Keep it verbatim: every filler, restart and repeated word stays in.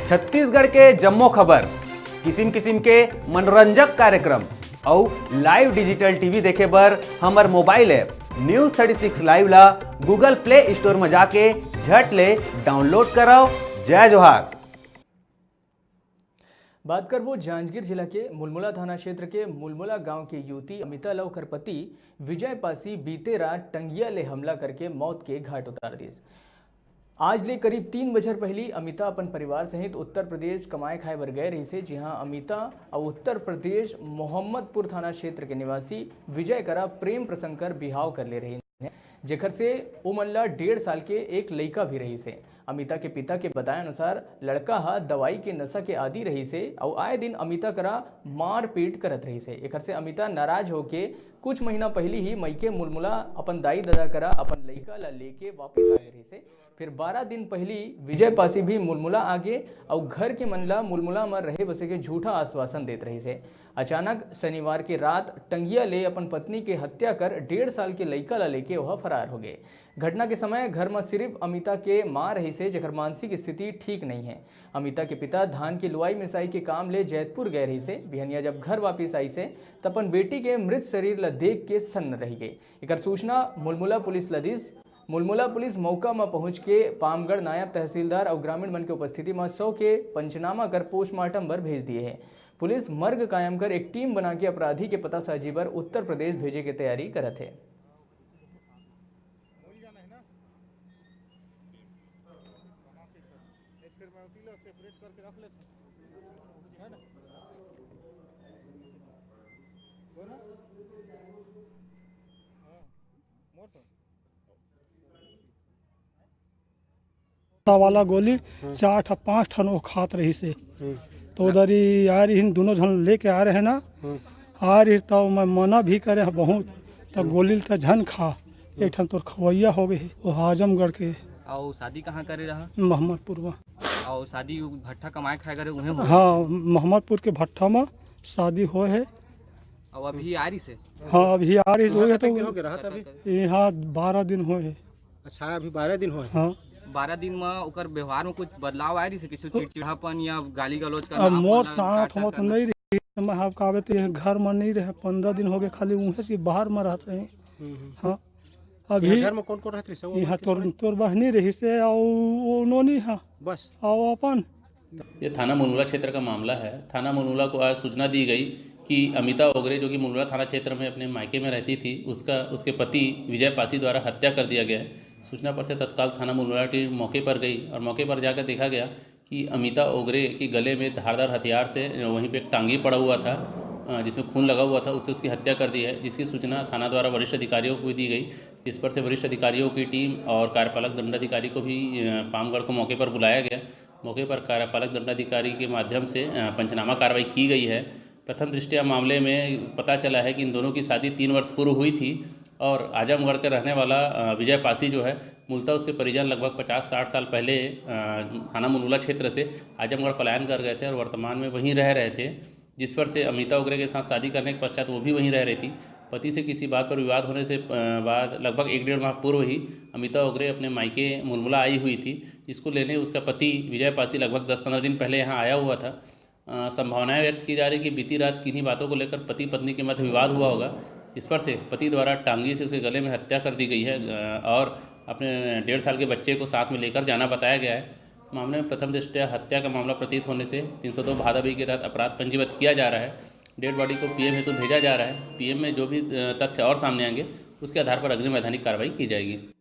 छत्तीसगढ़ के जम्मो खबर, किसिम किसिम के मनोरंजक कार्यक्रम अउ live digital T V देखे बर हमर mobile app News Thirty Six Live ला Google Play Store म जाके झट ले download करव। जय जोहार। बात करबो जांजगीर जिला के मुलमुला थाना क्षेत्र के मुलमुला गांव के युवती अमिता ल ओकर पति विजय पासी बीते रात टंगिया ले हमला करके मौत के घाट उतार दिस। आज ले करीब तीन बछर पहिली अमिता अपन परिवार सहित उत्तर प्रदेश कमाए खाए बर गए रहिसे, जिहां अमिता अउ उत्तर प्रदेश मोहम्मदपुर थाना क्षेत्र के निवासी विजय करा प्रेम प्रसंग कर बिहाव कर ले रहिन, जेकर से ओमन ला डेढ़ साल के एक लइका भी रहिसे। अमिता के पिता के बताए अनुसार लड़का ह दवाई के नशा के आदी रहिसे अउ आए दिन अमिता करा मारपीट करत रहिसे। एकर से अमिता नाराज होके कुछ महीना पहिली ही मइके मुलमुला अपन दाई ददा करा अपन लइका ला लेके वापिस आ गे रहिसे। फिर बारह दिन पहिली विजय पासी भी मुलमुला आगे अउ घर के मन ला मुलमुला म रहे बसे के झूठा आश्वासन देत रहिसे। अचानक शनिवार के रात टंगिया ले अपन पत्नी के हत्या कर डेढ़ साल के लइका ला लेके ओह फरार हो गे। घटना के समय घर म सिर्फ अमिता के मां रहिसे, जेकर मानसिक स्थिति ठीक नइ हे। अमिता के पिता धान के लुआई मिसाई के काम ले जैतपुर गए रहिसे। बिहनिया जब घर वापिस आइसे, त अपन बेटी के मृत शरीर ल देख के सन्न रहि गे। एकर सूचना मुलमुला पुलिस ल दिस। मुलमुला पुलिस मौका म पहुंच के पामगढ़ नायब तहसीलदार अउ ग्रामीण मन के उपस्थिति म शव के पंचनामा कर पोस्टमार्टम बर भेज दिए हे। पुलिस मर्ग कायम कर एक टीम बना के अपराधी के पतासाजी बर उत्तर प्रदेश भेजे के तैयारी करत हे। वाला गोली चार ठा पांच ठन वो खात रहिसे। तो उधर ही आ रहिन, दोनों झन लेके आ रहे ना, आ रही तो मैं मना भी करे ह बहुत, तो गोली ल त झन खा, एक ठन तोर खवैया हो गए हे, वो आजमगढ़ के। अउ शादी कहाँ करे रहा? मोहम्मदपुर में। अउ शादी उ भट्ठा कमाए खाए करे उहें हो? हाँ, मोहम्मदपुर के भट्ठा में शादी होए हे। अउ अभी आ रही से? हाँ, अभी आ रही से। यहाँ होए हे कतक तो दिन हो गए रहत अभी? यहाँ बारह दिन होए हे। अच्छा, अभी बारह दिन होए हे। हाँ। बारह दिन में ओकर व्यवहार में कुछ बदलाव आ रही से? किसी चिड़चिड़ापन या गाली गलौज करना, अब मोर आपन साथ डांटना होत करना? नहीं रही, मैं आपका आवे तो यहाँ घर में नहीं रहे, पंद्रह दिन हो गए, खाली उहें से बाहर में रहत रहे। हम्म, हम्म। हाँ। अभी यहाँ घर में कौन कौन रहत रही से? वो यहाँ किस तोर, वाले? तोर बहनी रही से, और वो नोनी, हाँ। बस। और अपन। ये थाना मुलमुला क्षेत्र का मामला है। थाना मुलमुला को आज सूचना दी गई कि अमिता ओगरे, जो कि मुलमुला थाना क्षेत्र में अपने मायके में रहती थी, उसका, उसके पति विजय पासी द्वारा हत्या कर दिया गया है। सूचना पर से तत्काल थाना मुलमुला टीम मौके पर गई और मौके पर जाकर देखा गया कि अमिता ओगरे के गले में धारदार हथियार से, वहीं पे एक टांगी पड़ा हुआ था, अ, जिसमें खून लगा हुआ था, उससे उसकी हत्या कर दी है, जिसकी सूचना थाना द्वारा वरिष्ठ अधिकारियों को भी दी गई, जिस पर से वरिष्ठ अधिकारियों की टीम और कार्यपालक दंडाधिकारी को भी, अ, पामगढ़ को मौके पर बुलाया गया। मौके पर कार्यपालक दंडाधिकारी के माध्यम से, अ, पंचनामा कार्रवाई की गई है। प्रथम दृष्टया मामले में पता चला है कि इन दोनों की शादी तीन वर्ष पूर्व हुई थी और आजमगढ़ के रहने वाला, अ, विजय पासी जो है, मूलतः उसके परिजन लगभग पचास साठ साल पहले, अ, थाना मुलमुला क्षेत्र से आजमगढ़ पलायन कर गए थे और वर्तमान में वहीं रह रहे थे, जिस पर से अमिता ओगरे के साथ शादी करने के पश्चात वो भी वहीं रह रही थी। पति से किसी बात पर विवाद होने से, अ, बाद लगभग एक डेढ़ माह पूर्व ही अमिता ओगरे अपने मायके मुलमुला आई हुई थी, जिसको लेने उसका पति विजय पासी लगभग दस पन्द्रह दिन पहले यहाँ आया हुआ था। अ, संभावनाएं व्यक्त की जा रही कि बीती रात किन्हीं बातों को लेकर पति पत्नी के मध्य विवाद हुआ होगा, जिस पर से पति द्वारा टांगी से उसके गले में हत्या कर दी गई है, अ, और अपने डेढ़ साल के बच्चे को साथ में लेकर जाना बताया गया है। मामले में प्रथम दृष्टया हत्या का मामला प्रतीत होने से तीन सौ दो भादवी के तहत अपराध पंजीबद्ध किया जा रहा है। डेड बॉडी को पीएम हेतु भेजा जा रहा है। पीएम में जो भी, अ, तथ्य और सामने आएंगे, उसके आधार पर अग्रिम वैधानिक कार्रवाई की जाएगी।